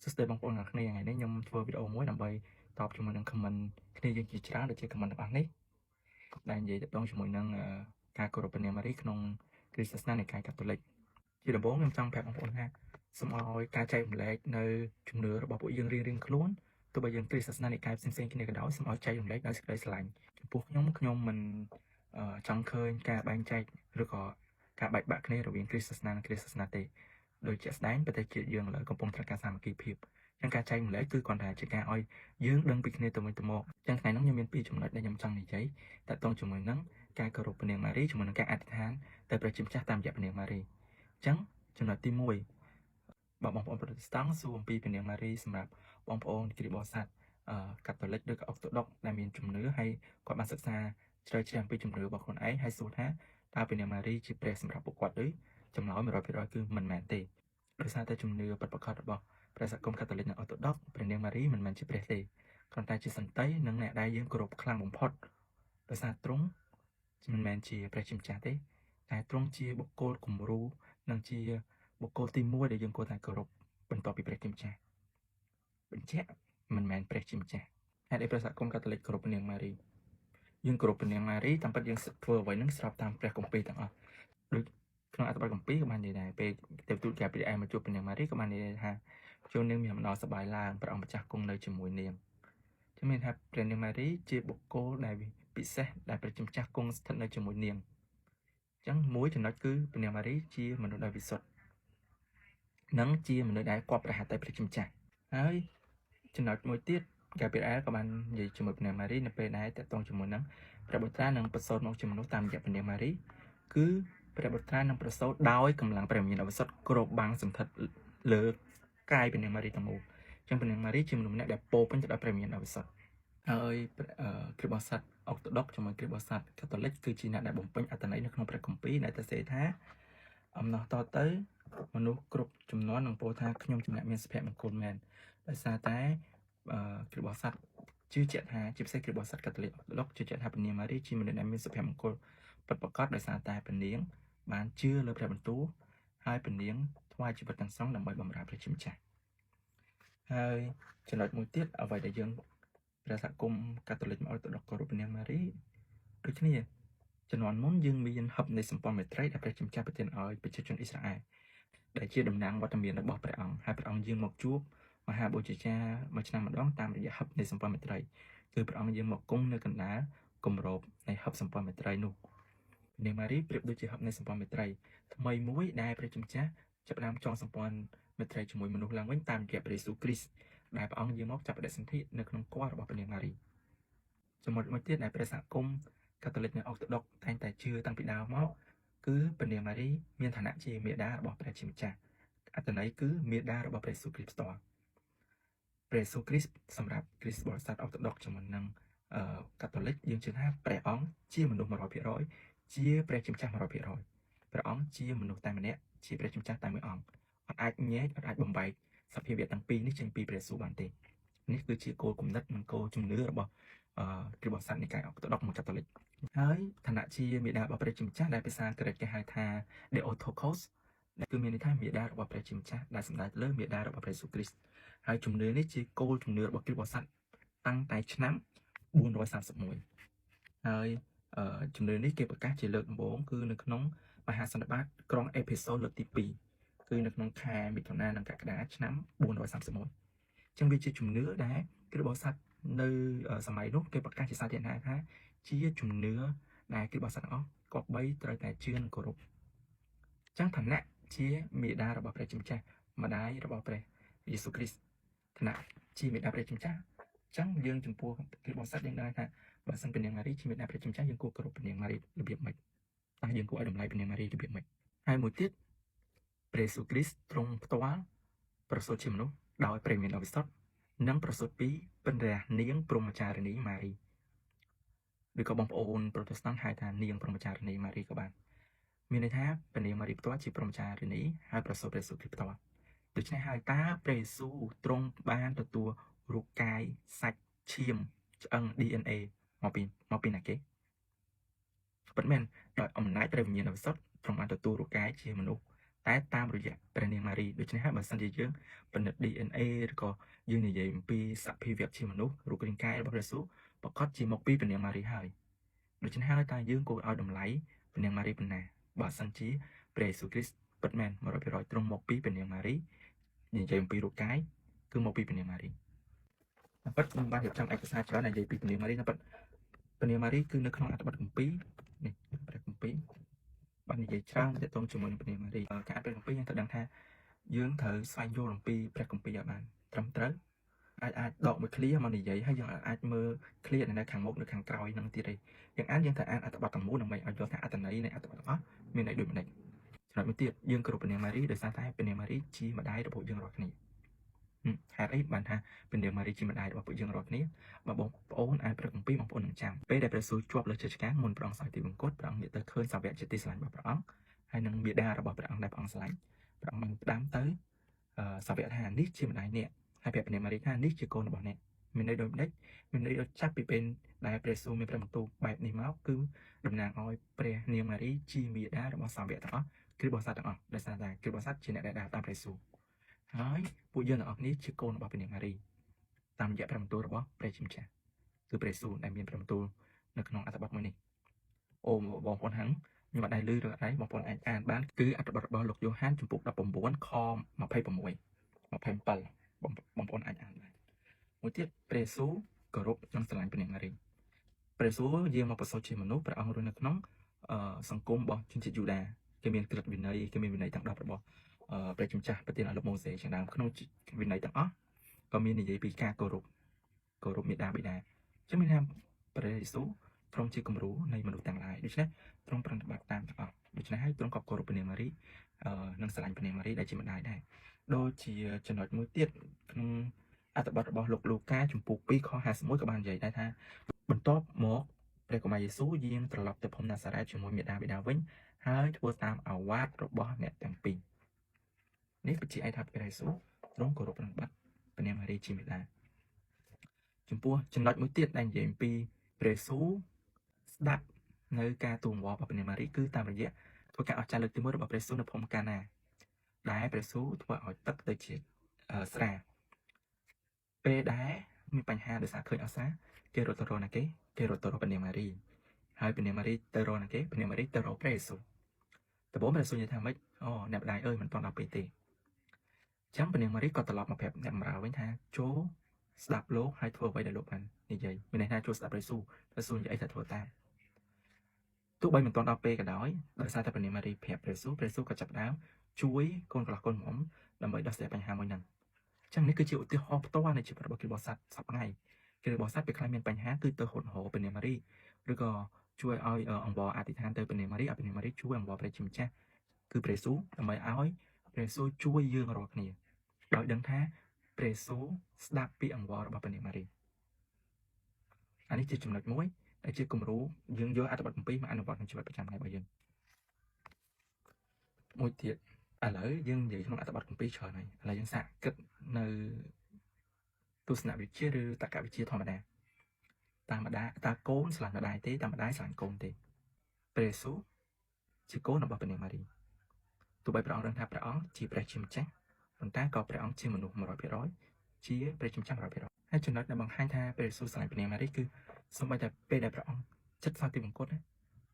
សួស្តីបងប្អូនទាំងអស់គ្នាថ្ងៃនេះខ្ញុំធ្វើវីដេអូមួយដើម្បីតបជាមួយនឹង comment គ្នាយើងជាច្រើនដូចជា comment ទាំងអស់នេះដែលនិយាយទាក់ទងជាមួយនឹងការគោរពព្រះនាងម៉ារីក្នុងគ្រិស្តសាសនានិកាយកាតូលិកជាដំបូងខ្ញុំចង់ប្រាប់បងប្អូនថាសូមឲ្យការចែករំលែកនៅជំនឿរបស់ពួកយើងរៀងៗខ្លួនទោះបីយើងគ្រិស្តសាសនានិកាយផ្សេងៗគ្នាក៏ដោយសូមឲ្យចែករំលែកដោយសេចក្តីស្រឡាញ់ចំពោះខ្ញុំខ្ញុំមិនចង់ឃើញការបែងចែកឬក៏ការបែកបាក់គ្នារវាងគ្រិស្តសាសនានិងគ្រិស្តសាសនាទេដោយជាក់ស្ដែងប្រទេសជាតិយើងឥឡូវកំពុងត្រូវការសាមគ្គីភាពចឹងការចែករំលែកគឺគ្រាន់តែជាការឲ្យយើងដឹងពីគ្នាទៅវិញទៅមកចឹងថ្ងៃនេះខ្ញុំមានពីរចំណុចដែលខ្ញុំចង់និយាយទាក់ទងជាមួយនឹងការគោរពព្រះនាងម៉ារីជាមួយនឹងការអធិដ្ឋានទៅព្រះជាម្ចាស់តាមរយៈព្រះនាងម៉ារីចឹងចំណុចទី1បើបងប្អូនប្រូតេស្តង់សួរអំពីព្រះនាងម៉ារីសម្រាប់បងប្អូនគ្រិស្តបរិស័ទកាតូលិកឬក៏អុកតូដុកដែលមានជំនឿហើយគាត់បានសិក្សាជ្រៅជ្រះអំពីជំនឿរបស់ខ្លួនឯងហើយសួរថាតើព្រះនាងម៉ារីជាព្រះសម្រាប់ពួកគាត់ឬចម្លើយ100%គឺមិនមែនទេដោយសារតែជំនឿពិតប្រាកដរបស់ព្រះសហគមន៍កាតូលិកនិងអុកតូដុកព្រះនាងម៉ារីមិនមែនជាព្រះទេគ្រាន់តែជាសន្តិនិងអ្នកដែលយើងគោរពខ្លាំងបំផុតដោយសារទ្រង់មិនមែនជាព្រះជាម្ចាស់ទេតែទ្រង់ជាបុគ្គលគំរូនិងជាបុគ្គលទី1ដែលយើងគួរតែគោរពបន្ទាប់ពីព្រះជាម្ចាស់បញ្ជាក់មិនមែនព្រះជាម្ចាស់ហេតុអីព្រះសហគមន៍កាតូលិកគោរពព្រះនាងម៉ារីយើងគោរពព្រះនាងម៉ារីតាមពិតយើងធ្វើអ្វីហ្នឹងស្របតាមព្រះគម្ពីរទាំងអស់ដូចក្នុងអត្ថបទគម្ពីរក៏បាននិយាយដែរពេលទេពទូតកាព្រីអែលមកជួបព្រះនាងម៉ារីក៏បាននិយាយថាចូលនាងមានអំណរសប្បាយឡើងព្រះអង្គម្ចាស់គង់នៅជាមួយនាងចឹងមានថាព្រះនាងម៉ារីជាបុគ្គលដែលពិសេសដែលព្រះជាម្ចាស់គង់ស្ថិតនៅជាមួយនាងចឹងមួយចំណុចគឺព្រះនាងម៉ារីជាមនុស្សដែលវិសុទ្ធនិងជាមនុស្សដែលគាប់ព្រះហឫទ័យព្រះជាម្ចាស់ហើយចំណុចមួយទៀតកាព្រីអែលក៏បាននិយាយជាមួយព្រះនាងម៉ារីនៅពេលដែលទាក់ទងជាមួយនឹងព្រះបុត្រានឹងប្រសូតមកជាមនុស្សតាមរយៈព្រះនាងម៉ារីគឺព្រះបុត្រានឹងប្រសូតដោយកម្លាំងព្រះវិញ្ញាណបរិសុទ្ធគ្របបាំងសន្ធិដ្ឋលើកាយព្រះនាងម៉ារីទាំងមូលអញ្ចឹងព្រះនាងម៉ារីជាមនុស្សម្នាក់ដែលពោពេញទៅដោយព្រះវិញ្ញាណបរិសុទ្ធហើយគ្រិស្តបរិស័ទអុកតូដុកជាមួយគ្រិស្តបរិស័ទកាតូលិកគឺជាអ្នកដែលបំពេញអត្ថន័យនៅក្នុងព្រះគម្ពីរដែលសរសេរថាអំណោះតទៅមនុស្សគ្រប់ចំនួននឹងពោលថាខ្ញុំជាអ្នកមានសុភមង្គលមែនដោយសារតែគ្រិស្តបរិស័ទជឿជាក់ថាជាពិសេសគ្រិស្តបរិស័ទកាតូលិកអុកតូដុកជឿជាក់ថាព្រះនាងម៉ារីជាមនុស្សដែលមានសុភមង្គលពិតប្រាកដដោយសារតែព្រះនាងបានជឿលើព្រះបន្ទូលហើយព្រះនាងថ្វាយជីវិតទាំងស្រុងដើម្បីបម្រើព្រះជាម្ចាស់ហើយចំណុចមួយទៀតអ្វីដែលយើងព្រះសហគមន៍កាតូលិកមកអុកតូដុកគោរពព្រះនាងម៉ារីដូចគ្នាជំនាន់មុនយើងមានហឹបនៃសម្ព័ន្ធមេត្រីដែលព្រះជាម្ចាស់ប្រទានឲ្យប្រជាជនអ៊ីស្រាអែលដែលជាតំណាងវត្តមានរបស់ព្រះអង្គហើយព្រះអង្គយាងមកជួបមហាបូជាចារមួយឆ្នាំម្ដងតាមរយៈហឹបនៃសម្ព័ន្ធមេត្រីគឺព្រះអង្គយាងមកគង់នៅកណ្ដាលគម្របនៃហឹបសម្ព័ន្ធមេត្រីនោះនាងម៉ារីប្រៀបដូចជាហឹបនៃសម្ព័ន្ធមេត្រីថ្មីមួយដែលព្រះជាម្ចាស់ចាប់ផ្ដើមចងសម្ព័ន្ធមេត្រីជាមួយមនុស្សឡើងវិញតាមរយៈព្រះយេស៊ូវគ្រីស្ទដែលព្រះអង្គយាងមកចាប់បដិសន្ធិនៅក្នុងគភ៌របស់ព្រះនាងម៉ារីចំណុចមួយទៀតដែលព្រះសហគមន៍កាតូលិកនិងអុកតូដុកតែងតែជឿតាំងពីដើមមកគឺព្រះនាងម៉ារីមានឋានៈជាមេដារបស់ព្រះជាម្ចាស់អត្ថន័យគឺមេដារបស់ព្រះយេស៊ូវគ្រីស្ទផ្ទាល់ព្រះយេស៊ូវគ្រីស្ទសម្រាប់គ្រិស្តបរិស័ទអុកតូដុកជាមួយនឹងកាតូលិកយើងជឿថាព្រះអង្គជាមនុស្ស100%ជាព្រះជាម្ចាស់100%ព្រះអង្គជាមនុស្សតែម្នាក់ជាព្រះជាម្ចាស់តែមួយអង្គអត់អាចញែកអត់អាចបំបែកសភាវៈទាំងពីរនេះចេញពីព្រះយេស៊ូវបានទេនេះគឺជាគោលគំនិតនិងគោលជំនឿរបស់គ្រិស្តបរិស័ទនិកាយអុកតូដុកមកកាតូលិកហើយឋានៈជាមេដារបស់ព្រះជាម្ចាស់ដែលភាសាក្រិកគេហៅថា Theotokos ដែលគឺមានន័យថាមេដារបស់ព្រះជាម្ចាស់ដែលសំដៅទៅលើមេដារបស់ព្រះយេស៊ូវគ្រីស្ទហើយជំនឿនេះជាគោលជំនឿរបស់គ្រិស្តបរិស័ទតាំងតែឆ្នាំ431ហើយជំនឿនេះគេប្រកាសជាលើកដំបូងគឺនៅក្នុងមហាសន្និបាតក្រុងអេភេសូលើកទី2គឺនៅក្នុងខែមិថុនានិងកក្កដាឆ្នាំ431អញ្ចឹងវាជាជំនឿដែលគ្រិស្តបរិស័ទនៅសម័យនោះគេប្រកាសជាសាធារណៈថាជាជំនឿដែលគ្រិស្តបរិស័ទទាំងអស់គប្បីត្រូវតែជឿនិងគោរពអញ្ចឹងឋានៈជាមេដារបស់ព្រះជាម្ចាស់ម្ដាយរបស់ព្រះយេស៊ូវគ្រីស្ទឋានៈជាមេដាព្រះជាម្ចាស់អញ្ចឹងយើងចំពោះគ្រិស្តបរិស័ទយើងដឹងថាបើសិនព្រះនាងម៉ារីជាមេដាព្រះជាម្ចាស់យើងគួរគោរពព្រះនាងម៉ារីរបៀបម៉េចតើយើងគួរឲ្យតម្លៃព្រះនាងម៉ារីរបៀបម៉េចហើយមួយទៀតព្រះយេស៊ូវគ្រីស្ទទ្រង់ផ្ទាល់ប្រសូតជាមនុស្សដោយព្រះវិញ្ញាណបរិសុទ្ធនិងប្រសូតពីព្រះនាងព្រហ្មចារិនីម៉ារីឬក៏បងប្អូនប្រូតេស្តង់ហៅថានាងព្រហ្មចារិនីម៉ារីក៏បានមានន័យថាព្រះនាងម៉ារីផ្ទាល់ជាព្រហ្មចារិនីហើយប្រសូតព្រះយេស៊ូវគ្រីស្ទផ្ទាល់ដូច្នេះហើយតើព្រះយេស៊ូវទ្រង់បានទទួលរូបកាយសាច់ឈាមឆ្អឹង DNA មកពីណាគេពិតមែនដោយអំណាចព្រះវិញ្ញាណបរិសុទ្ធទ្រង់បានទទួលរូបកាយជាមនុស្ស តែតាមរយៈព្រះនាងម៉ារីដូច្នេះហើយបើសិនជាយើងពិនិត្យ DNA ឬក៏យើងនិយាយអំពីសភាវៈជាមនុស្សរូបរាងកាយរបស់ព្រះយេស៊ូវប្រកាសជាមកពីព្រះនាងម៉ារីហើយដូច្នេះហើយតើយើងគួរឲ្យតម្លៃព្រះនាងម៉ារីប៉ុណ្ណាបើសិនជាព្រះយេស៊ូវគ្រីស្ទពិតមែន100%ទ្រង់មកពីព្រះនាងម៉ារីនិយាយអំពីរូបកាយគឺមកពីព្រះនាងម៉ារីតាមពិតខ្ញុំបានរៀបចំឯកសារច្រើនដែលនិយាយពីព្រះនាងម៉ារីតាមពិតព្រះនាងម៉ារីគឺនៅក្នុងអត្ថបទគម្ពីរនេះព្រះគម្ពីរបាននិយាយច្រើនទាក់ទងជាមួយនឹងព្រះនាងម៉ារីការអានព្រះគម្ពីរយើងត្រូវដឹងថាយើងត្រូវស្វែងយល់អំពីព្រះគម្ពីរឲ្យបានត្រឹមត្រូវអាចអាចដកមួយឃ្លាមកនិយាយហើយយើងអាចមើលឃ្លានៅខាងមុខនៅខាងក្រោយនឹងទៀតឯងយើងអានយើងត្រូវអានអត្ថបទទាំងមូលដើម្បីឲ្យយល់ថាអត្ថន័យនៃអត្ថបទទាំងអស់មានន័យដូចម្តេចចំណុចមួយទៀតយើងគោរពព្រះនាងម៉ារីដោយសារតែព្រះនាងម៉ារីជាម្ដាយរបស់យើងរាល់គ្នាហេតុអីបានថាព្រះនាងម៉ារីជាម្ដាយរបស់ពួកយើងរាល់គ្នាបើបងប្អូនអានព្រះគម្ពីរបងប្អូននឹងចាំពេលដែលព្រះយេស៊ូវជាប់លើឈើឆ្កាងមុនព្រះអង្គសោយទិវង្គតព្រះអង្គងាកទៅឃើញសាវកជាទីស្រឡាញ់របស់ព្រះអង្គហើយនឹងមាតារបស់ព្រះអង្គដែលព្រះអង្គស្រឡាញ់ព្រះអង្គបានផ្ដាំទៅសាវកថានេះជាម្ដាយអ្នកហើយប្រាប់ព្រះនាងម៉ារីថានេះជាកូនរបស់អ្នកមានន័យដូចម្ដេចមានន័យដូចចាប់ពីពេលដែលព្រះយេស៊ូវមានព្រះបន្ទូលបែបនេះមកគឺតំណាងឲ្យព្រះនាងម៉ារីជាមាតារបស់សាវកទាំងអស់គ្រិស្តបរិស័ទទាំងអស់ដោយសារតែគ្រិស្តបរិស័ទជាអ្នកដែលដើរតាមព្រះយេស៊ូវហើយពួកយើងទាំងអស់គ្នាជាកូនរបស់ព្រះនាងម៉ារីតាមរយៈព្រះបន្ទូលរបស់ព្រះជាម្ចាស់គឺព្រះយេស៊ូវដែលមានព្រះបន្ទូលនៅក្នុងអត្ថបទមួយនេះអូបងប្អូនហាំងខ្ញុំអត់ដែលឮឬអត់ដែរបងប្អូនអាចអានបានគឺអត្ថបទរបស់លោកយ៉ូហានជំពូក19ខ26 27បងបងប្អូនអាចអានបានមួយទៀតព្រះយេស៊ូវគោរពនិងស្រឡាញ់ព្រះនាងម៉ារីព្រះយេស៊ូវយាងមកប្រសូតជាមនុស្សព្រះអង្គរស់នៅក្នុងសង្គមរបស់ជនជាតិយូដាគេមានក្រឹតវិន័យគេមានវិន័យទាំង10របស់ព្រះជាម្ចាស់ប្រទានឲ្យលោកម៉ូសេជាដើមក្នុងវិន័យទាំងអស់ក៏មាននិយាយពីការគោរពគោរពមាតាបិតាអញ្ចឹងមានថាព្រះយេស៊ូវទ្រង់ជាគំរូនៃមនុស្សទាំងឡាយដូច្នេះទ្រង់ប្រតិបត្តិតាមទាំងអស់ដូច្នេះហើយទ្រង់ក៏គោរពព្រះនាងម៉ារីនិងស្រឡាញ់ព្រះនាងម៉ារីដែលជាម្ដាយដែរដូចជាចំណុចមួយទៀតក្នុងអត្ថបទរបស់លោកលូកាជំពូក2ខ51ក៏បាននិយាយដែរថាបន្ទាប់មកព្រះកុមារយេស៊ូវយាងត្រឡប់ទៅភូមិណាសារ៉េតជាមួយមាតាបិតាវិញហើយធ្វើតាមអាវ៉ាតរបស់អ្នកទាំងពីរនេះបញ្ជាក់ឲ្យថាព្រះយេស៊ូវទ្រង់គោរពប្រតិបត្តិព្រះនាងម៉ារីជាមាតាចំពោះចំណុចមួយទៀតដែលនិយាយអំពីព្រះយេស៊ូវស្ដាប់នៅការទូលអង្វររបស់ព្រះនាងម៉ារីគឺតាមរយៈធ្វើការអស្ចារ្យលើកទី1របស់ព្រះយេស៊ូវនៅភូមិកាណាដែលព្រះយេស៊ូវធ្វើឲ្យទឹកទៅជាស្រាពេលដែលមានបញ្ហាដោយសារឃើញអស្ចារ្យគេរត់ទៅរកណាគេគេរត់ទៅរកព្រះនាងម៉ារីហើយព្រះនាងម៉ារីទៅរកណាគេព្រះនាងម៉ារីទៅរកព្រះយេស៊ូវដំបូងព្រះយេស៊ូវនិយាយថាម៉េចអូអ្នកម្ដាយអើយមិនទាន់ដល់ពេលទេអញ្ចឹងព្រះនាងម៉ារីក៏ត្រឡប់មកប្រាប់អ្នកបម្រើវិញថាចូលស្ដាប់លោកហើយធ្វើអ្វីដែលលោកបាននិយាយមានន័យថាចូលស្ដាប់ព្រះយេស៊ូវព្រះយេស៊ូវនិយាយអីថាធ្វើតាមទោះបីមិនទាន់ដល់ពេលក៏ដោយដោយសារតែព្រះនាងម៉ារីប្រាប់ព្រះយេស៊ូវព្រះយេស៊ូវក៏ចាប់ផ្ដើមជួយកូនក្រឡោះកូនមុំដើម្បីដោះស្រាយបញ្ហាមួយហ្នឹងចឹងនេះគឺជាឧទាហរណ៍ផ្ទាល់នៃជីវិតរបស់គ្រិស្តបរិស័ទសប្តាហ៍ថ្ងៃគ្រិស្តបរិស័ទពេលខ្លះមានបញ្ហាគឺទៅហត់រកព្រះនាងម៉ារីឬក៏ជួយឲ្យអង្វរអធិដ្ឋានទៅព្រះនាងម៉ារីឲ្យព្រះនាងម៉ារីជួយអង្វរព្រះជាម្ចាស់គឺព្រះយេស៊ូវដើម្បីឲ្យព្រះយេស៊ូវជួយយើងរាល់គ្នាដោយដឹងថាព្រះយេស៊ូវស្ដាប់ពីអង្វររបស់ព្រះនាងម៉ារីអានេះជាចំណុចមួយដែលជាគំរូយើងយកអត្ថបទ7មកអនុវត្តក្នុងជីវិតប្រចាំថ្ងៃរបស់យើងមួយទៀតឥឡូវយើងនិយាយក្នុងអត្ថបទ7ច្រើនហើយឥឡូវយើងសាកគិតនៅទស្សនវិជ្ជាឬតក្កវិជ្ជាធម្មតាតាមម្ដាយតាកូនស្រឡាញ់ម្ដាយទេតាមម្ដាយស្រឡាញ់កូនទេព្រះយេស៊ូវជាកូនរបស់ព្រះនាងម៉ារីទោះបីព្រះអង្គដឹងថាព្រះអង្គជាព្រះជាម្ចាស់ប៉ុន្តែក៏ព្រះអង្គជាមនុស្ស100%ជាព្រះជាម្ចាស់100%ហើយចំណុចដែលបង្ហាញថាព្រះយេស៊ូវស្រឡាញ់ព្រះនាងម៉ារីគឺសូម្បីតែពេលដែលព្រះអង្គចិត្តសោយទីបង្គត់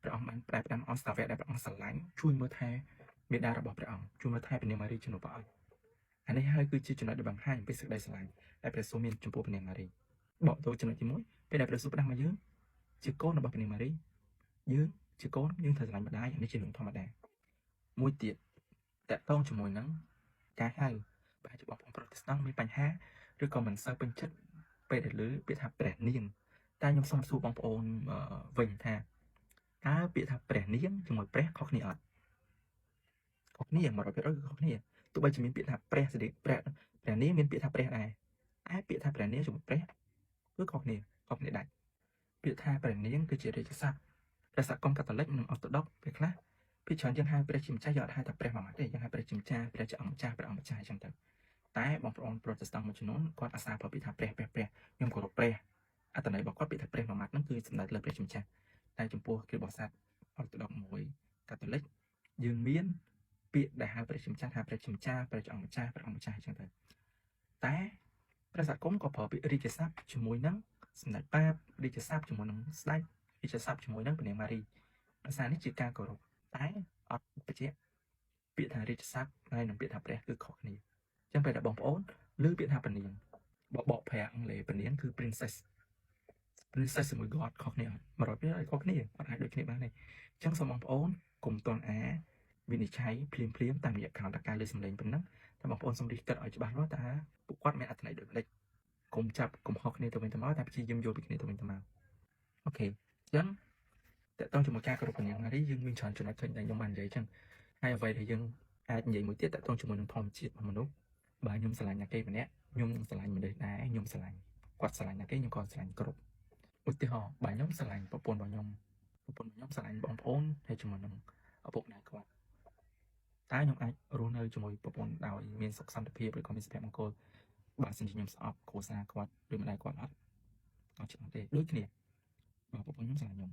ព្រះអង្គបានប្រែផ្ដាំអស់សាវកដែលព្រះអង្គស្រឡាញ់ជួយមើលថែមេដារបស់ព្រះអង្គជួយមើលថែព្រះនាងម៉ារីជំនួសព្រះអង្គអានេះហើយគឺជាចំណុចដែលបង្ហាញអំពីសេចក្តីស្រឡាញ់ដែលព្រះយេស៊ូវមានចំពោះព្រះនាងម៉ារីបកទៅចំណុចទី1ពេលដែលព្រះយេស៊ូវផ្ដាំមកយើងជាកូនរបស់ព្រះនាងម៉ារីយើងជាកូនយើងត្រូវស្រឡាញ់ម្ដាយអានេះជារឿងធម្មតាមួយទៀតតកតងជាមួយនឹងការហៅប្រហែលជាបងប្អូនប្រូតេស្តង់មានបញ្ហាឬក៏មិនសូវពេញចិត្តពេលដែលឮពាក្យថាព្រះនាងតែខ្ញុំសូមសួរបងប្អូនវិញថាតើពាក្យថាព្រះនាងជាមួយព្រះខុសគ្នាអត់ខុសគ្នា100%គឺខុសគ្នាទោះបីជាមានពាក្យថាព្រះសេរីព្រះព្រះនាងមានពាក្យថាព្រះដែរតែពាក្យថាព្រះនាងជាមួយព្រះគឺខុសគ្នាខុសគ្នាដាច់ពាក្យថាព្រះនាងគឺជារាជស័ព្ទព្រះសហគមន៍កាតូលិកនិងអ័រតូដុកពេលខ្លះពីច្រើនយើងហៅព្រះជាម្ចាស់យើងអត់ហៅថាព្រះមួយម៉ាត់ទេយើងហៅព្រះជាម្ចាស់ព្រះជាអង្គម្ចាស់ព្រះអង្គម្ចាស់អញ្ចឹងទៅតែបងប្អូនប្រូតេស្តង់មួយចំនួនគាត់អាសាប្រើពាក្យថាព្រះព្រះព្រះខ្ញុំគោរពព្រះអត្ថន័យរបស់គាត់ពាក្យថាព្រះមួយម៉ាត់ហ្នឹងគឺសំដៅលើព្រះជាម្ចាស់តែចំពោះគ្រិស្តបរិស័ទអ័រតូដុកមួយកាតូលិកយើងមាន ពាក្យដែលហៅព្រះជាម្ចាស់ថាព្រះជាម្ចាស់ព្រះអង្គម្ចាស់ព្រះអង្គម្ចាស់អញ្ចឹងទៅតែព្រះសហគមន៍ក៏ប្រើពាក្យរាជសព្ទជាមួយនឹងសម្ដេចប៉ាបរាជសព្ទជាមួយនឹងស្ដេចរាជសព្ទជាមួយនឹងព្រះនាងម៉ារីដោយសារនេះជាការគោរពតែអត់បញ្ជាក់ពាក្យថារាជសព្ទហើយនិងពាក្យថាព្រះគឺខុសគ្នាអញ្ចឹងពេលដែលបងប្អូនឮពាក្យថាព្រះនាងបបកប្រាអង់គ្លេសព្រះនាងគឺ princess princess ជាមួយ God ខុសគ្នាអត់100%ខុសគ្នាអត់អាចដូចគ្នាបានទេអញ្ចឹងសូមបងប្អូនកុំតន់អាវិនិច្ឆ័យភ្លាមភ្លាមតាមរយៈក្រោមតការលើសម្លេងប៉ុណ្ណឹងតែបងប្អូនសូមរិះគិតឲ្យច្បាស់លាស់តើពួកគាត់មានអត្ថន័យដូចម្ដេចកុំចាប់កំហុសគ្នាទៅវិញទៅមកតែព្យាយាមយល់ពីគ្នាទៅវិញទៅមក OK អញ្ចឹងតើតោះជាមួយការគោរពព្រះនាងម៉ារីយើងមានច្រើនចំណុចឃើញដែលខ្ញុំបាននិយាយអញ្ចឹងហើយអ្វីដែលយើងអាចនិយាយមួយទៀតតើតោះជាមួយនឹងធម្មជាតិរបស់មនុស្សបើខ្ញុំស្រឡាញ់អ្នកគេម្នាក់ខ្ញុំនឹងស្រឡាញ់មនុស្សដែរខ្ញុំស្រឡាញ់គាត់ស្រឡាញ់អ្នកគេខ្ញុំក៏ស្រឡាញ់គ្រប់ឧទាហរណ៍បើខ្ញុំស្រឡាញ់ប្រពន្ធរបស់ខ្ញុំប្រពន្ធរបស់ខ្ញុំស្រឡាញ់បងប្អូនហើយជាមួយនឹងឪពុកម្ដាយគាត់តើខ្ញុំអាចរស់នៅជាមួយប្រពន្ធដោយមានសុខសន្តិភាពឬក៏មានសុភមង្គលបើសិនជាខ្ញុំស្អប់គ្រួសារគាត់ឬម្ដាយគាត់អត់អត់ច្បាស់ទេដូចគ្នាបើប្រពន្ធខ្ញុំស្រឡាញ់ខ្ញុំ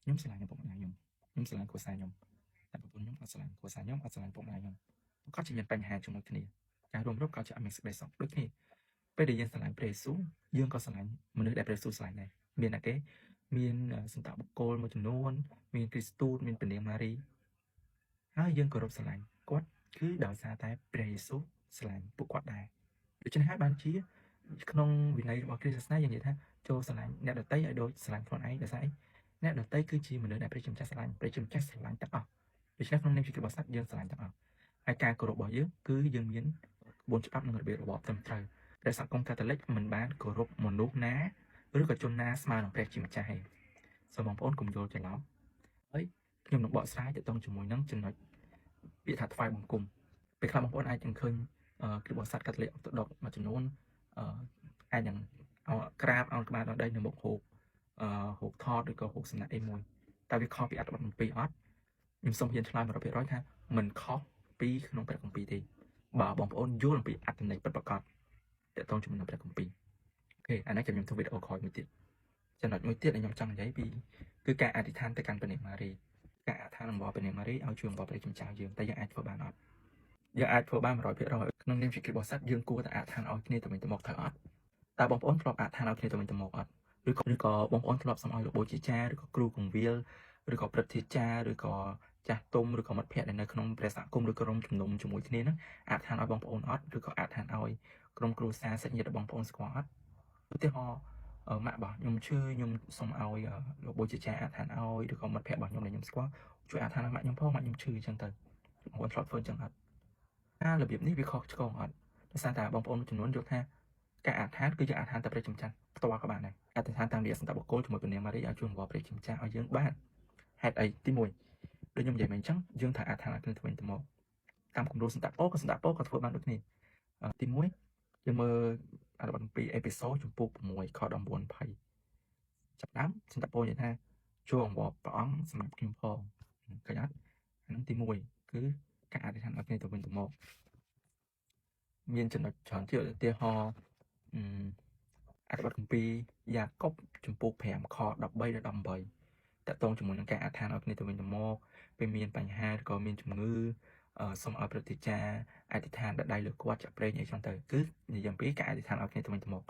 ខ្ញុំស្រឡាញ់ឪពុកម្ដាយខ្ញុំខ្ញុំស្រឡាញ់គ្រួសារខ្ញុំតែប្រពន្ធខ្ញុំអត់ស្រឡាញ់គ្រួសារខ្ញុំអត់ស្រឡាញ់ឪពុកម្ដាយខ្ញុំក៏ជាមានបញ្ហាជាមួយគ្នាការរួមរំក៏ជាអត់មានសេចក្តីសុខដូចគ្នាពេលដែលយើងស្រឡាញ់ព្រះយេស៊ូវយើងក៏ស្រឡាញ់មនុស្សដែលព្រះយេស៊ូវស្រឡាញ់ដែរមានតែគេមានសន្តបុគ្គលមួយចំនួនមានគ្រីស្ទូតមានព្រះនាងម៉ារីហើយយើងគោរពស្រឡាញ់គាត់គឺដោយសារតែព្រះយេស៊ូវស្រឡាញ់ពួកគាត់ដែរដូច្នេះហើយបានជាក្នុងវិន័យរបស់គ្រិស្តសាសនាយើងនិយាយថាចូលស្រឡាញ់អ្នកដទៃឲ្យដូចស្រឡាញ់ខ្លួនឯងដោយសារអីអ្នកដទៃគឺជាមនុស្សដែលព្រះជាម្ចាស់ស្រឡាញ់ព្រះជាម្ចាស់ស្រឡាញ់ទាំងអស់ដូច្នេះក្នុងនាមជាគ្រិស្តបរិស័ទយើងស្រឡាញ់ទាំងអស់ហើយការគោរពរបស់យើងគឺយើងមានក្បួនច្បាប់និងរបៀបរបបត្រឹមត្រូវព្រះសហគមន៍កាតូលិកមិនបានគោរពមនុស្សណាឬក៏ជនណាស្មើនឹងព្រះជាម្ចាស់ទេសូមបងប្អូនកុំយល់ច្រឡំហើយខ្ញុំនឹងបកស្រាយទាក់ទងជាមួយនឹងចំណុចពាក្យថាថ្វាយបង្គំពេលខ្លះបងប្អូនអាចនឹងឃើញគ្រិស្តបរិស័ទកាតូលិកអុកតូដុកមួយចំនួនអាចនឹងក្រាបអោនក្បាលដល់ដីនៅមុខរូបអឺរូបថតឬក៏រូបសំណាក់អីមួយតែវាខុសពីអត្ថបទគម្ពីរអត់ខ្ញុំសូមហ៊ានឆ្លើយ100%ថាមិនខុសពីក្នុងព្រះគម្ពីរទេបើបងប្អូនយល់អំពីអត្ថន័យពិតប្រាកដទាក់ទងជាមួយនឹងព្រះគម្ពីរ OK អានេះខ្ញុំធ្វើវីដេអូក្រោយមួយទៀតចំណុចមួយទៀតដែលខ្ញុំចង់និយាយពីគឺការអធិដ្ឋានទៅកាន់ព្រះនាងម៉ារីការអធិដ្ឋានរបស់ព្រះនាងម៉ារីឲ្យជួយអង្វរព្រះជាម្ចាស់យើងតែយើងអាចធ្វើបានអត់យើងអាចធ្វើបាន100%ក្នុងនាមជាគ្រិស្តបរិស័ទយើងគួរតែអធិដ្ឋានឲ្យគ្នាទៅវិញទៅមកត្រូវអត់តើបងប្អូនធ្លាប់អធិដ្ឋានឲ្យគ្នាទៅវិញទៅមកអត់ឬក៏បងប្អូនធ្លាប់សុំឲ្យលោកបូជាចាឬក៏គ្រូគង្វាលឬក៏ព្រឹទ្ធាចារ្យឬក៏ចាស់ទុំឬក៏មិត្តភ័ក្តិដែលនៅក្នុងព្រះសហគមន៍ឬក្រុមជំនុំជាមួយគ្នាហ្នឹងអធិដ្ឋានឲ្យបងប្អូនអត់ឬក៏អធិដ្ឋានឲ្យក្រុមគ្រួសារសាច់ញាតិរបស់បងប្អូនស្គាល់អត់ឧទាហរណ៍ម៉ាក់របស់ខ្ញុំឈឺខ្ញុំសុំឲ្យលោកបូជាចាអធិដ្ឋានឲ្យឬក៏មិត្តភ័ក្តិរបស់ខ្ញុំដែលខ្ញុំស្គាល់ជួយអធិដ្ឋានឲ្យម៉ាក់ខ្ញុំផងម៉ាក់ខ្ញុំឈឺអញ្ចឹងទៅបងប្អូនធ្លាប់ធ្វើអញ្ចឹងអត់អារបៀបនេះវាខុសឆ្គងអត់ដោយសារតែបងប្អូនមួយចំនួនយល់ថាការអធិដ្ឋានគឺយើងអធិដ្ឋានតែព្រះជាម្ចាស់ផ្ទាល់ក៏បានដែរអធិដ្ឋានតាមរយៈសន្តបុគ្គលជាមួយព្រះនាងម៉ារីឲ្យជួយអង្វរព្រះជាម្ចាស់ឲ្យយើងបានហេតុអីទី1ដូចខ្ញុំនិយាយមកអញ្ចឹងយើងត្រូវអធិដ្ឋានឲ្យគ្នាទៅវិញទៅមកតាមគំរូសន្តពោក៏សន្តពោក៏ធ្វើបានដូចគ្នាទី1យើងមើលអត្ថបទ2អេពីសូតចំពោះ6ខ19 20ចាប់ដើមសន្តពោនិយាយថាចូលអង្វរព្រះអង្គសម្រាប់ខ្ញុំផងឃើញអត់អានឹងទី1គឺការអធិដ្ឋានឲ្យគ្នាទៅវិញទៅមកមានចំណុចច្រើនទៀតឧទាហរណ៍អឺអត្ថបទគម្ពីរយ៉ាកុបចំពោះ5ខ13ដល់18តកតងជាមួយនឹងការអធិដ្ឋានឲ្យគ្នាទៅវិញទៅមកពេលមានបញ្ហាឬក៏មានជំងឺសូមឲ្យប្រតិចាអធិដ្ឋានដាក់ដៃលើគាត់ចាក់ប្រេងអីចឹងទៅគឺនិយាយអំពីការអធិដ្ឋានឲ្យគ្នាទៅវិញទៅម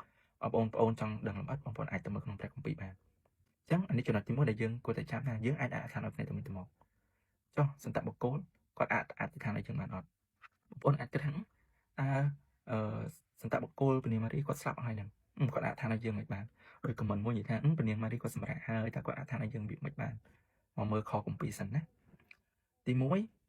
កបងប្អូនចង់ដឹងលម្អិតបងប្អូនអាចទៅមើលក្នុងព្រះគម្ពីរបានអញ្ចឹងអានេះចំណុចទី1ដែលយើងគួរតែចាំថាយើងអាចអធិដ្ឋានឲ្យគ្នាទៅវិញទៅមកចុះសន្តបុគ្គលគាត់អាចអធិដ្ឋានឲ្យយើងបានអត់បងប្អូនអាចគិតថាតើអឺសន្តបុគ្គលព្រះនាងម៉ារីគាត់ស្លាប់ហើយហ្នឹងគាត់អធិដ្ឋានឲ្យយើងមិនបានដោយ comment មួយនិយាយថាព្រះនាងម៉ារីគាត់សម្រាកហើយតើគាត់អធិដ្ឋានឲ្យយើងវាមិនបានមកមើលខគម្ពីរសិនណាទី1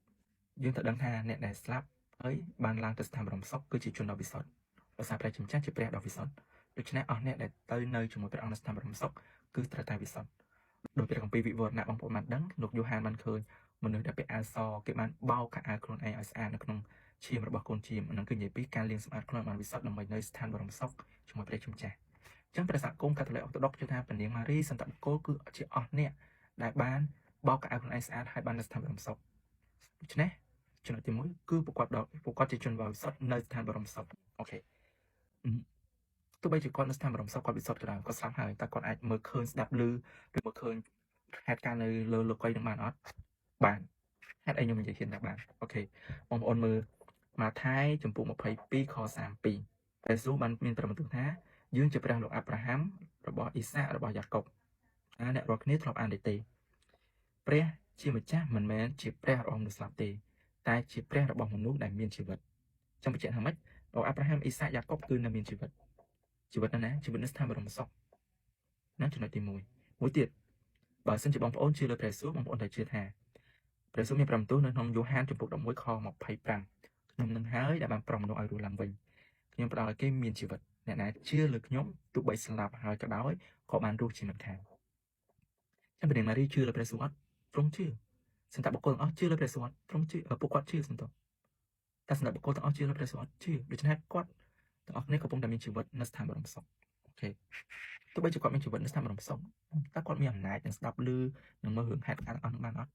យើងត្រូវដឹងថាអ្នកដែលស្លាប់ហើយបានឡើងទៅស្ថានបរមសុខគឺជាជនដ៏វិសុទ្ធដោយសារព្រះជាម្ចាស់ជាព្រះដ៏វិសុទ្ធដូច្នេះអស់អ្នកដែលទៅនៅជាមួយព្រះអង្គនៅស្ថានបរមសុខគឺត្រូវតែវិសុទ្ធដោយព្រះគម្ពីរវិវរណៈបងប្អូនបានដឹងលោកយូហានបានឃើញមនុស្សដែលពាក់អាវសគេបានបោកខោអាវខ្លួនឯងឲ្យស្អាតនៅក្នុងឈាមរបស់កូនចៀមហ្នឹងគឺនិយាយពីការលាងសម្អាតខ្លួនបានវិសុទ្ធដើម្បីនៅស្ថានបរមសុខជាមួយព្រះជាម្ចាស់អញ្ចឹងព្រះសហគមន៍កាតូលិកអុកតូដុកជឿថាព្រះនាងម៉ារីសន្តបុគ្គលគឺជាអស់អ្នកដែលបានបោកខោអាវខ្លួនឯងស្អាតហើយបាននៅស្ថានបរមសុខដូច្នេះចំណុចទី1គឺប្រកបដល់ប្រកបជាជនបរិសុទ្ធនៅស្ថានបរមសុខ OK ទោះបីជាគាត់នៅស្ថានបរមសុខគាត់វិសុទ្ធក៏ដោយគាត់ស្លាប់ហើយតែគាត់អាចមើលឃើញស្ដាប់ឮឬមើលឃើញហេតុការណ៍នៅលើលោកីនឹងបានអត់បាន ហេតុអីខ្ញុំនិយាយហ៊ានថាបាន OK បងប្អូនមើលម៉ាថាយជំពូក22ខ32ព្រះយេស៊ូវបានមានព្រះបន្ទូលថាយើងជាព្រះលោកអាប់រ៉ាហាំរបស់អ៊ីសាករបស់យ៉ាកុបតើអ្នករាល់គ្នាធ្លាប់អានទេទេព្រះជាម្ចាស់មិនមែនជាព្រះរបស់មនុស្សស្លាប់ទេតែជាព្រះរបស់មនុស្សដែលមានជីវិតចង់បញ្ជាក់ថាម៉េចលោកអាប់រ៉ាហាំអ៊ីសាកយ៉ាកុបគឺនៅមានជីវិតជីវិតនៅណាជីវិតនៅស្ថានបរមសុខណាចំណុចទី1មួយទៀតបើសិនជាបងប្អូនជឿលើព្រះយេស៊ូវបងប្អូនត្រូវជឿថាព្រះយេស៊ូវមានព្រះបន្ទូលនៅក្នុងយ៉ូហានជំពូក11ខ25ខ្ញុំនឹងហើយដែលបានប្រោសមនុស្សឲ្យរស់ឡើងវិញខ្ញុំផ្ដល់ឲ្យគេមានជីវិតអ្នកណាជឿលើខ្ញុំទោះបីស្លាប់ហើយក៏ដោយក៏បានរស់ជាមិនខានចាំព្រះនាងម៉ារីជឿលើព្រះយេស៊ូវអត់ទ្រង់ជឿសន្តបុគ្គលទាំងអស់ជឿលើព្រះយេស៊ូវអត់ទ្រង់ជឿពួកគាត់ជឿសន្តតែសន្តបុគ្គលទាំងអស់ជឿលើព្រះយេស៊ូវអត់ជឿដូច្នេះគាត់ទាំងអស់គ្នាកំពុងតែមានជីវិតនៅស្ថានបរមសុខ OK ទោះបីជាគាត់មានជីវិតនៅស្ថានបរមសុខតើគាត់មានអំណាចនឹងស្ដាប់ឮនឹងមើលរឿងហេតុការណ៍ទាំងអស់នោះបានអត់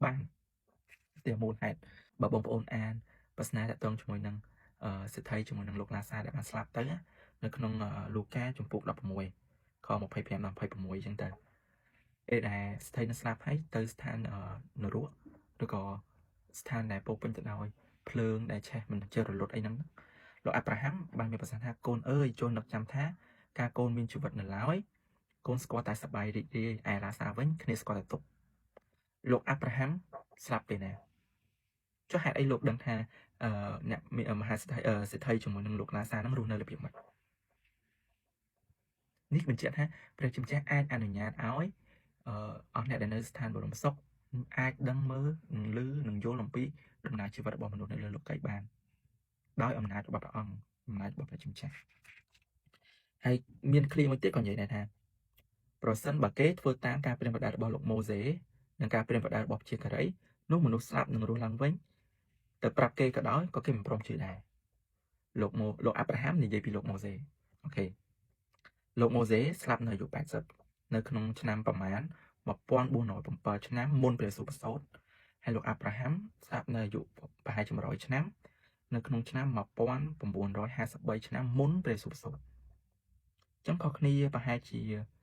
បានទីមូលហេតុបើបងប្អូនអានប្រស្នាតកតងជាមួយនឹងសេដ្ឋីជាមួយនឹងលោកឡាសាដែលបានស្លាប់ទៅនៅក្នុងលូកាជំពូក16ខ25ដល់26អញ្ចឹងទៅអេដែលសេដ្ឋីនឹងស្លាប់ហើយទៅស្ថាននរកឬក៏ស្ថានដែលពោពេញទៅដោយភ្លើងដែលឆេះមិនចេះរលត់អីហ្នឹងលោកអាប់រ៉ាហាំបានមានប្រសាសន៍ថាកូនអើយចូលនឹកចាំថាការកូនមានជីវិតនៅឡើយកូនស្គាល់តែសប្បាយរីករាយឯឡាសាវិញគ្នាស្គាល់តែទុក្ខលោកអាប់រ៉ាហាំស្លាប់ពេលណាចុះហេតុអីលោកដឹងថាអ្នកមហាសេដ្ឋីសេដ្ឋីជាមួយនឹងលោកឡាសានឹងរស់នៅរបៀបម៉េចនេះបញ្ជាក់ថាព្រះជាម្ចាស់អាចអនុញ្ញាតឲ្យអស់អ្នកដែលនៅស្ថានបរមសុខអាចដឹងមើលនិងឮនិងយល់អំពីដំណើរជីវិតរបស់មនុស្សនៅលើលោកីបានដោយអំណាចរបស់ព្រះអង្គអំណាចរបស់ព្រះជាម្ចាស់ហើយមានឃ្លាមួយទៀតក៏និយាយដែរថាប្រសិនបើគេធ្វើតាមការព្រានបដារបស់លោកម៉ូសេនិងការព្រានបដារបស់ព្យាការីនោះមនុស្សស្លាប់នឹងរស់ឡើងវិញទៅប្រាប់គេក៏ដោយក៏គេមិនព្រមជឿដែរលោកអាប់រ៉ាហាំនិយាយពីលោកម៉ូសេ OK លោកម៉ូសេស្លាប់នៅអាយុ80នៅក្នុងឆ្នាំប្រមាណ1407ឆ្នាំមុនព្រះយេស៊ូវប្រសូតហើយលោកអាប់រ៉ាហាំស្លាប់នៅអាយុប្រហែលជា100ឆ្នាំនៅក្នុងឆ្នាំ1953ឆ្នាំមុនព្រះយេស៊ូវប្រសូតអញ្ចឹងខុសគ្នាប្រហែលជា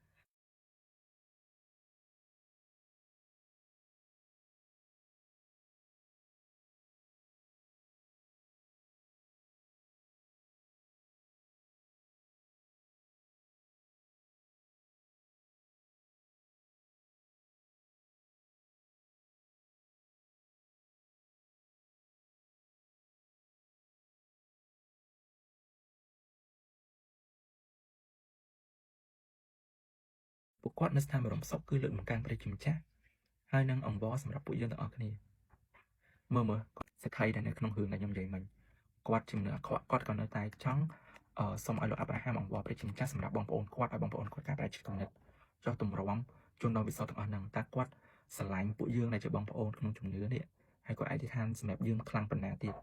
ពួកគាត់នៅស្ថានបរមសុខគឺលើកបង្កើនព្រះជាម្ចាស់ហើយនឹងអង្វរសម្រាប់ពួកយើងទាំងអស់គ្នាមើលមើលសេដ្ឋីដែលនៅក្នុងរឿងដែលខ្ញុំនិយាយមិញគាត់ជំនឿអាក្រក់គាត់ក៏នៅតែចង់សូមឲ្យលោកអាប់រ៉ាហាំអង្វរព្រះជាម្ចាស់សម្រាប់បងប្អូនគាត់ឲ្យបងប្អូនគាត់កែប្រែជីវិតគំនិតចុះទម្រាំជនដល់វិសុទ្ធទាំងអស់ហ្នឹងតើគាត់ស្រឡាញ់ពួកយើងដែលជាបងប្អូនក្នុងជំនឿនេះហើយគាត់អធិដ្ឋានសម្រាប់យើងខ្លាំងប៉ុណ្ណាទៀត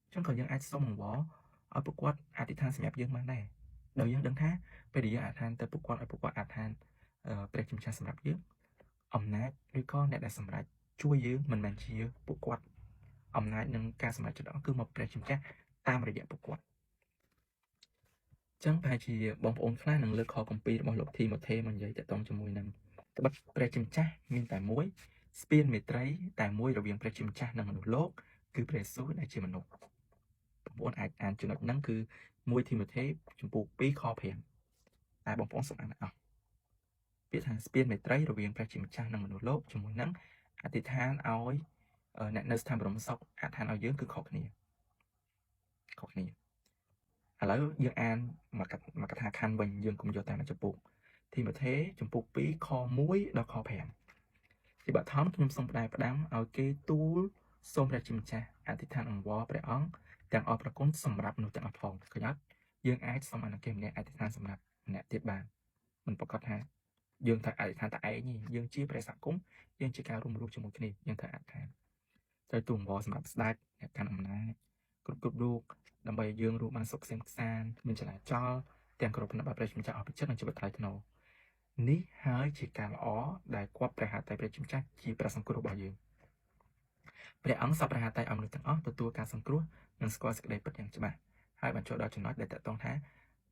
អញ្ចឹងក៏យើងអាចសូមអង្វរឲ្យពួកគាត់អធិដ្ឋានសម្រាប់យើងបានដែរដោយយើងដឹងថាពេលដែលយើងអធិដ្ឋានទៅពួកគាត់ឲ្យពួកគាត់អធិដ្ឋានព្រះជាម្ចាស់សម្រាប់យើងអំណាចឬក៏អ្នកដែលសម្រេចជួយយើងមិនមែនជាពួកគាត់អំណាចនិងការសម្រេចចិត្តគឺមកព្រះជាម្ចាស់តាមរយៈពួកគាត់ចឹងប្រហែលជាបងប្អូនខ្លះនឹងលើកខគម្ពីររបស់លោកធីម៉ូថេមកនិយាយតាក់ទងជាមួយនឹងត្បិតព្រះជាម្ចាស់មានតែមួយស្ពានមេត្រីតែមួយរវាងព្រះជាម្ចាស់និងមនុស្សលោកគឺព្រះយេស៊ូវដែលជាមនុស្សបងប្អូនអាចអានចំណុចហ្នឹងគឺ1ធីម៉ូថេជំពូក2ខ5តែបងប្អូនសូមអានអស់ពាក្យថាស្ពានមេត្រីរវាងព្រះជាម្ចាស់និងមនុស្សលោកជាមួយនឹងអធិដ្ឋានឲ្យអ្នកនៅស្ថានបរមសុខអធិដ្ឋានឲ្យយើងគឺខុសគ្នាខុសគ្នាឥឡូវយើងអានមកកថាខណ្ឌវិញយើងកុំយកតាមចំពុកធីម៉ូថេចំពុក2ខ1ដល់ខ5ជាបឋមខ្ញុំសូមផ្ដែផ្ដាំឲ្យគេទូលសូមព្រះជាម្ចាស់អធិដ្ឋានអង្វរព្រះអង្គទាំងអស់ប្រគុណសម្រាប់មនុស្សទាំងអស់ផងឃើញអត់យើងអាចសូមអនុគេម្នាក់អធិដ្ឋានសម្រាប់ម្នាក់ទៀតបានមិនប្រកាសថាយើងត្រូវអធិដ្ឋានតែឯងទេយើងជាព្រះសហគមន៍យើងជាការរួមរស់ជាមួយគ្នាយើងត្រូវអធិដ្ឋានត្រូវទូលអង្វរសម្រាប់ស្ដេចអ្នកកាន់អំណាចគ្រប់គ្រប់រូបដើម្បីឲ្យយើងរស់បានសុខក្សេមក្សាន្តមានចលាចលទាំងគោរពប្រណិប័តព្រះជាម្ចាស់អស់ពីចិត្តនិងជីវិតថ្លៃថ្នូរនេះហើយជាការល្អដែលគប្ព្រះហឫទ័យព្រះជាម្ចាស់ជាព្រះសង្គ្រោះរបស់យើងព្រះអង្គសពព្រះហឫទ័យឲ្យមនុស្សទាំងអស់ទទួលការសង្គ្រោះនិងស្គាល់សេចក្តីពិតយ៉ាងច្បាស់ហើយបានចូលដល់ចំណុចដែលតកតងថា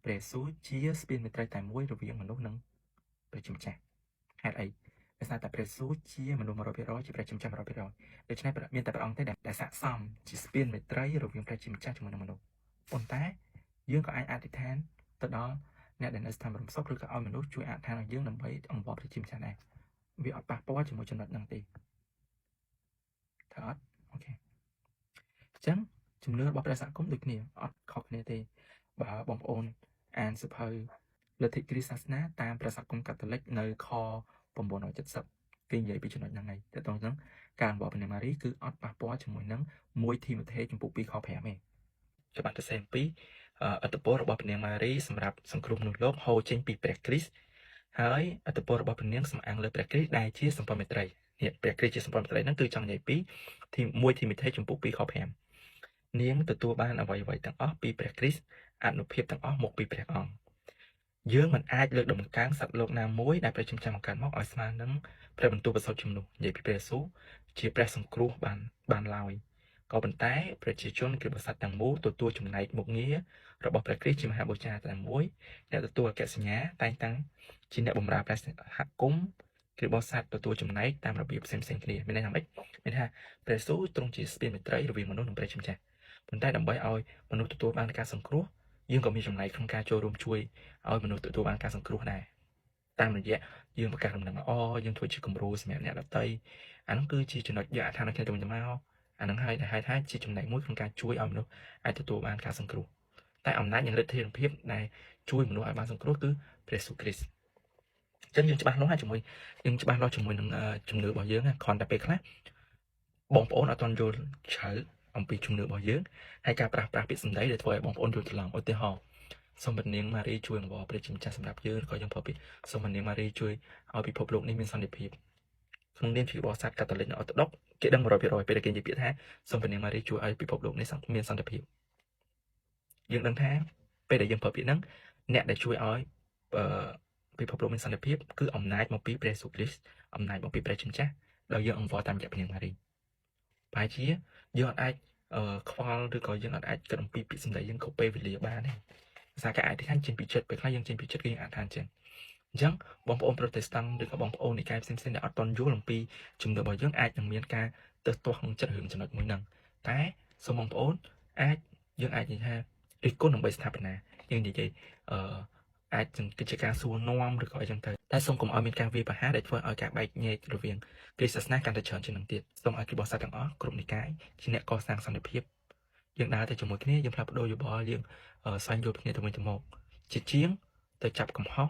ព្រះយេស៊ូវជាស្ពានមេត្រីតែមួយរវាងមនុស្សនិងព្រះជាម្ចាស់ហេតុអី ដោយសារតែព្រះយេស៊ូវជាមនុស្ស100%ជាព្រះជាម្ចាស់100%ដូច្នេះមានតែព្រះអង្គទេដែលស័ក្តិសមជាស្ពានមេត្រីរវាងព្រះជាម្ចាស់ជាមួយនឹងមនុស្សប៉ុន្តែយើងក៏អាចអធិដ្ឋានទៅដល់អ្នកដែលនៅស្ថានបរមសុខឬក៏ឲ្យមនុស្សជួយអធិដ្ឋានឲ្យយើងដើម្បីអង្វរព្រះជាម្ចាស់ដែរវាអត់ប៉ះពាល់ជាមួយចំណុចហ្នឹងទេត្រូវអត់ OK អញ្ចឹងជំនឿរបស់ព្រះសហគមន៍ដូចគ្នាអត់ខុសគ្នាទេបើបងប្អូនអានសៀវភៅលទ្ធិគ្រីស្ទសាសនាតាមព្រះសហគមន៍កាតូលិកនៅខ970គេនិយាយពីចំណុចហ្នឹងហើយតើតោះហ្នឹងការអង្វរព្រះនាងម៉ារីគឺអត់ប៉ះពាល់ជាមួយនឹង1ធីម៉ូថេជំពូក2ខ5ទេច្បាស់ទៅសេអំពីឥទ្ធិពលរបស់ព្រះនាងម៉ារីសម្រាប់សង្គ្រោះមនុស្សលោកហូរចេញពីព្រះគ្រីស្ទហើយឥទ្ធិពលរបស់ព្រះនាងសំអាងលើព្រះគ្រីស្ទដែលជាសម្ព័ន្ធមេត្រីនេះព្រះគ្រីស្ទជាសម្ព័ន្ធមេត្រីហ្នឹងគឺចង់និយាយពី1ធីម៉ូថេជំពូក2ខ5នាងទទួលបានអ្វីៗទាំងអស់ពីព្រះគ្រីស្ទអនុភាពទាំងអស់មកពីព្រះអង្គយើងមិនអាចលើកដំកើងសត្វលោកណាមួយដែលព្រះជាម្ចាស់បង្កើតមកឲ្យស្មើនឹងព្រះបន្ទូលប្រសូតជំនួសនិយាយពីព្រះយេស៊ូវជាព្រះសង្គ្រោះបានឡើយក៏ប៉ុន្តែប្រជាជនគ្រិស្តបរិស័ទទាំងមូលទទួលចំណែកមុខងាររបស់ព្រះគ្រីស្ទជាមហាបូជាតែមួយអ្នកទទួលអគ្គសញ្ញាតែងតាំងជាអ្នកបម្រើព្រះសហគមន៍គ្រិស្តបរិស័ទទទួលចំណែកតាមរបៀបផ្សេងៗគ្នាមានន័យថាម៉េចមានថាព្រះយេស៊ូវទ្រង់ជាស្ពានមេត្រីរវាងមនុស្សនិងព្រះជាម្ចាស់ប៉ុន្តែដើម្បីឲ្យមនុស្សទទួលបានការសង្គ្រោះយើងក៏មានចំណែកក្នុងការចូលរួមជួយឲ្យមនុស្សទទួលបានការសង្គ្រោះដែរតាមរយៈយើងប្រកាសដំណឹងល្អយើងធ្វើជាគំរូសម្រាប់អ្នកដទៃអានោះគឺជាចំណុចយកអត្ថានគ្នាទៅវិញទៅមកអានឹងហើយដែលហៅថាជាចំណែកមួយក្នុងការជួយឲ្យមនុស្សអាចទទួលបានការសង្គ្រោះតែអំណាចនិងឫទ្ធានុភាពដែលជួយមនុស្សឲ្យបានសង្គ្រោះគឺព្រះយេស៊ូវគ្រីស្ទអញ្ចឹងយើងច្បាស់លាស់ហើយជាមួយយើងច្បាស់លាស់ជាមួយនឹងជំនឿរបស់យើងគ្រាន់តែពេលខ្លះបងប្អូនអត់ទាន់យល់ជ្រៅអំពីជំនឿរបស់យើងហើយការប្រាស់ប្រាស់ពាក្យសម្ដីដែលធ្វើឲ្យបងប្អូនយល់ច្រឡំឧទាហរណ៍សូមព្រះនាងម៉ារីជួយអង្វរព្រះជាម្ចាស់សម្រាប់យើងឬក៏យើងប្រើពាក្យសូមព្រះនាងម៉ារីជួយឲ្យពិភពលោកនេះមានសន្តិភាពក្នុងនាមជាបរិស័ទកាតូលិកនិងអ័រតូដុកគេដឹង100%ពេលដែលគេនិយាយពាក្យថាសូមព្រះនាងម៉ារីជួយឲ្យពិភពលោកនេះមានសន្តិភាពយើងដឹងថាពេលដែលយើងប្រើពាក្យហ្នឹងអ្នកដែលជួយឲ្យអឺពិភពលោកមានសន្តិភាពគឺអំណាចមកពីព្រះយេស៊ូវគ្រីស្ទអំណាចមកពីព្រះជាម្ចាស់ដោយយើងអង្វរតាមរយៈព្រះនាងម៉ារីប្រហែលជាយើងអាចខ្វល់ឬក៏យើងអាចគិតអំពីពាក្យសម្ដីយើងគ្រប់ពេលវេលាបានទេភាសាការអធិដ្ឋានចេញពីចិត្តពេលខ្លះយើងចេញពីចិត្តគឺយើងអធិដ្ឋានចឹងអញ្ចឹងបងប្អូនប្រូតេស្តង់ឬក៏បងប្អូននិកាយផ្សេងៗដែលអត់ទាន់យល់អំពីជំនឿរបស់យើងអាចនឹងមានការទើសទាស់ក្នុងចិត្តរឿងចំណុចមួយហ្នឹងតែសូមបងប្អូនអាចយើងអាចនិយាយថារិះគន់ដើម្បីស្ថាបនាយើងនិយាយអឺអាចគឺជាការសួរនាំឬក៏អីចឹងទៅតែសូមកុំឲ្យមានការវាយប្រហារដែលធ្វើឲ្យការបែកញែករវាងគ្រិស្តសាសនាកាន់តែច្រើនជាងនឹងទៀតសូមឲ្យគ្រិស្តបរិស័ទទាំងអស់គ្រប់និកាយជាអ្នកកសាងសន្តិភាពយើងដើរទៅជាមួយគ្នាយើងផ្លាស់ប្ដូរយោបល់យើងស្វែងយល់គ្នាទៅវិញទៅមកជាជាងទៅចាប់កំហុស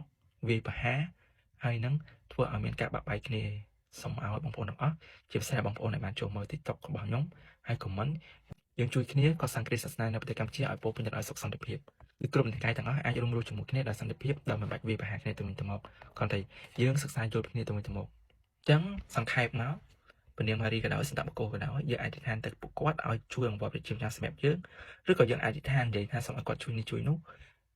វាយប្រហារហើយនឹងធ្វើឲ្យមានការបាក់បែកគ្នាសូមឲ្យបងប្អូនទាំងអស់ជាពិសេសបងប្អូនដែលបានចូលមើល TikTok របស់ខ្ញុំហើយ comment យើងជួយគ្នាកសាងគ្រិស្តសាសនានៅប្រទេសកម្ពុជាឲ្យពោពេញទៅដោយសុខសន្តិភាពគឺគ្រប់និកាយទាំងអស់អាចរួមរស់ជាមួយគ្នាដោយសន្តិភាពដោយមិនបាច់វាយប្រហារគ្នាទៅវិញទៅមកគ្រាន់តែយើងសិក្សាយល់គ្នាទៅវិញទៅមកអញ្ចឹងសង្ខេបមកព្រះនាងម៉ារីក៏ដោយសន្តបុគ្គលក៏ដោយយើងអាចអធិដ្ឋានទៅពួកគាត់ឲ្យជួយអង្វរព្រះជាម្ចាស់សម្រាប់យើងឬក៏យើងអាចអធិដ្ឋាននិយាយថាសូមឲ្យគាត់ជួយនេះជួយនោះ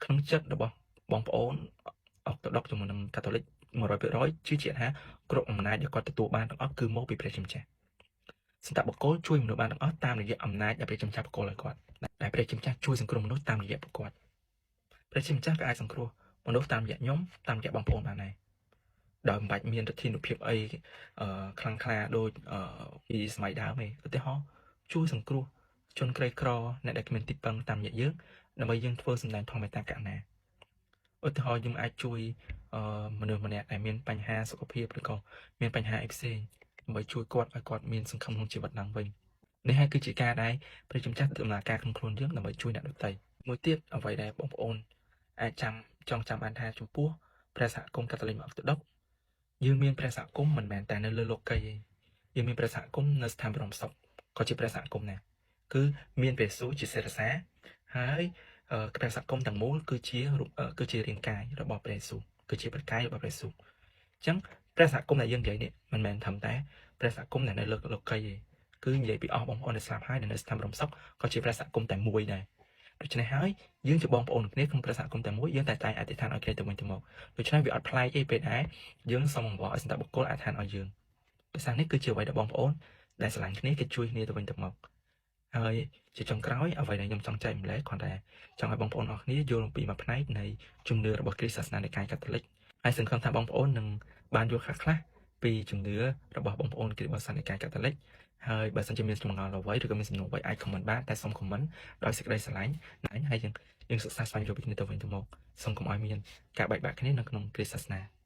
ក្នុងចិត្តរបស់បងប្អូនអុកតដុកជាមួយនឹងកាតូលិក100%ជឿជាក់ថាគ្រប់អំណាចដែលគាត់ទទួលបានទាំងអស់គឺមកពីព្រះជាម្ចាស់សន្តបុគ្គលជួយមនុស្សបានទាំងអស់តាមរយៈអំណាចដែលព្រះជាម្ចាស់ប្រគល់ឲ្យគាត់ដែលព្រះជាម្ចាស់ជួយសង្គ្រោះមនុស្សតាមរយៈពួកគាត់ព្រះជាម្ចាស់ក៏អាចសង្គ្រោះមនុស្សតាមរយៈខ្ញុំតាមរយៈបងប្អូនបានដែរដោយមិនបាច់មានឫទ្ធានុភាពអីខ្លាំងក្លាដូចពីសម័យដើមទេឧទាហរណ៍ជួយសង្គ្រោះជនក្រីក្រអ្នកដែលគ្មានទីពឹងតាមរយៈយើងដើម្បីយើងធ្វើសម្ដែងធម៌មេត្តាករុណាឧទាហរណ៍យើងអាចជួយមនុស្សម្នាក់ដែលមានបញ្ហាសុខភាពឬក៏មានបញ្ហាអីផ្សេងដើម្បីជួយគាត់ឲ្យគាត់មានសង្ឃឹមក្នុងជីវិតឡើងវិញនេះហើយគឺជាការដែលព្រះជាម្ចាស់ដំណើរការក្នុងខ្លួនយើងដើម្បីជួយអ្នកដទៃមួយទៀតអ្វីដែលបងប្អូនអាចចាំចងចាំបានថាចំពោះព្រះសហគមន៍កាតូលិកអុកតូដុកយើងមានព្រះសហគមន៍មិនមែនតែនៅលើលោកីទេយើងមានព្រះសហគមន៍នៅស្ថានបរមសុខក៏ជាព្រះសហគមន៍ដែរគឺមានព្រះយេស៊ូវជាសិរសាហើយព្រះសហគមន៍ទាំងមូលគឺជារាងកាយរបស់ព្រះយេស៊ូវគឺជាព្រះកាយរបស់ព្រះយេស៊ូវអញ្ចឹងព្រះសហគមន៍ដែលយើងនិយាយនេះមិនមែនត្រឹមតែព្រះសហគមន៍ដែលនៅលើលោកីទេគឺនិយាយពីអស់បងប្អូនដែលស្លាប់ហើយដែលនៅស្ថានបរមសុខក៏ជាព្រះសហគមន៍តែមួយដែរដូច្នេះហើយយើងជាបងប្អូនគ្នាក្នុងព្រះសហគមន៍តែមួយយើងតែតែអធិដ្ឋានឲ្យគ្នាទៅវិញទៅមកដូច្នេះវាអត់ប្លែកទេពេលដែរយើងសូមអង្វរឲ្យសន្តបុគ្គលអធិដ្ឋានឲ្យយើងដោយសារនេះគឺជាអ្វីដែលបងប្អូនដែលស្រឡាញ់គ្នាគេជួយគ្នាទៅវិញទៅមកហើយជាចុងក្រោយអ្វីដែលខ្ញុំចង់ចែករំលែកគ្រាន់តែចង់ឲ្យបងប្អូនអរគ្នាយល់អំពីមួយផ្នែកនៃជំនឿរបស់គ្រិស្តសាសនានៃកាយកាតូលិកហើយសង្ឃឹមថាបងប្អូននឹងបានយល់ខ្លះៗ ពីជំនឿរបស់បងប្អូនគ្រិស្តបរិស័ទនិកាយកាតូលិកហើយបើសិនជាមានចម្ងល់អ្វីឬក៏មានសំណួរអ្វីអាច comment បានតែសូម comment ដោយសេចក្តីស្រឡាញ់ហើយយើងយើងសិក្សាស្វែងយល់ពីគ្នាទៅវិញទៅមកសូមកុំឲ្យមានការបែកបាក់គ្នានៅក្នុងគ្រិស្តសាសនា។